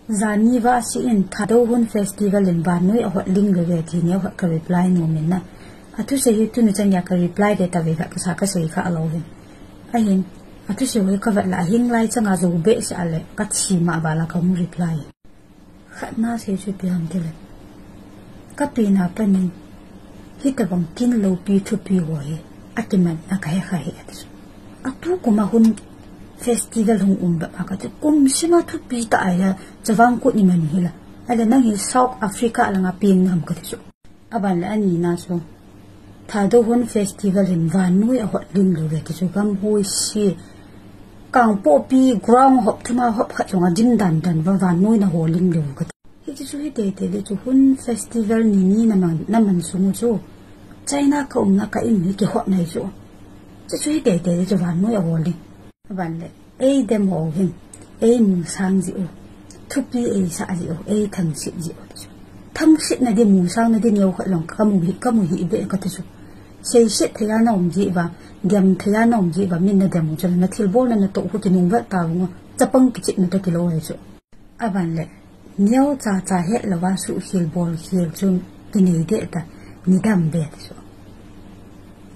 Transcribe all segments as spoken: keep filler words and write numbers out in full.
Jani va si in Thadou Hun Festival in vannoi ahot ling lou ve ti neo khat ka reply nom in na. Athusei hi tuni chan geiya ka reply de ta ve kha kasa kasei kha lou hin. Ahin, athusei hi ka vet la hing lai changa jou behseh a le ka thi ma ba la ka hung reply. Khatna sei chu ipi ham ti le. Ka pi na pa nin. Hitabang kin loupi thupi ho hi. Akiman na ka he kha he ati chu. Atu kuma Hun festival hung um ba ka ti kum sima thupi ta a ya chavang kut ni man hi la. Ale nang hi South Africa langa peng nam ka ti chu. Aban le ani na chu. Thadou Hun festival hin vannoi ahot ling lou ve ti chu gam hoi si. Kangpokpi ground hop thuma hop khat chunga dim dan dan va vannoi na ho ling lou ka ti. Hiti chu hi tete le chu Hun festival ni ni na man, na man sung u chu. China ka umna ka in hi kihot nai chu. Chu chu hi tete le chu vannoi ahot ling. Aban le, ei dem ho hin, ei mu sang ji u. Thupi ei sa ji u, ei thangsit ji u. Thangsit na di mu sang na di neo khat long ka mu hi, ka mu hi be ka ti chu. Seiset thei a na um ji va, dem thei a na um ji va, min na dem u chu na thilbol na na to hu kinung vet ta u. Chapang kichit na ta kilo hai chu. Aban le, neo cha cha het lou va suhkhel bolkhel chu kinei de ta, ni dam be ti chu.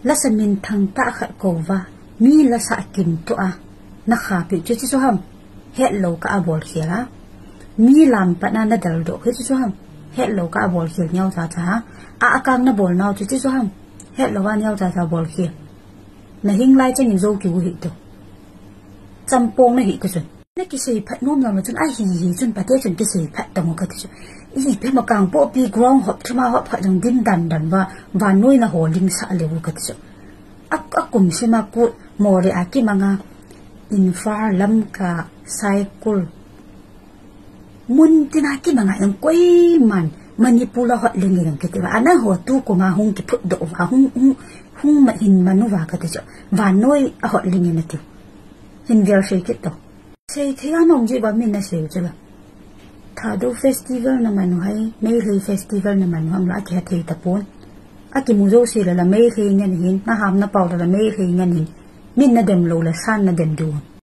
Lasa minthang tah khat kou va, mi lasa kim to a, na kha pi chu chi chu ham, het lou ka a bolkhel a. Mi lam pat na na dal doh hi chi chu ham, het lou ka a bolkhel neo cha cha a. A akang na bol nau chu chi chu ham, het lou va neo cha cha bolkhel. Na hing lai chang in jou ki u hi to. Champong na hi ka chun. Na kisei phat nom nom chun a hi hi chun pate chun kisei phat tang u ka ti chu. I pe ma Kangpokpi ground hop thuma hop khat jong dim dan dan va vannoi na ho ling sa le u ka ti chu. A, a kum sima ku Moreh a kimanga Imphal, Lamka, Saikul. Mun tina kimanga jong koiman Manipur a hot ling jong kiti va. Ana ho tu kuma hung kiphut doh va hung, hung, hung ma hin manu va ka ti chu. Vannoi ahot ling na ti. Hin vel sei kit to. Sei thei a nom ji ba min na sei u chu la. Thadou festival na man u hai, Meitei festival na man u ham la kiha thei ta pon. A kimu jo sei la la Meitei ngen hin, na ham na pau la la Meitei ngen hin. Min na dem lou la san na dem du.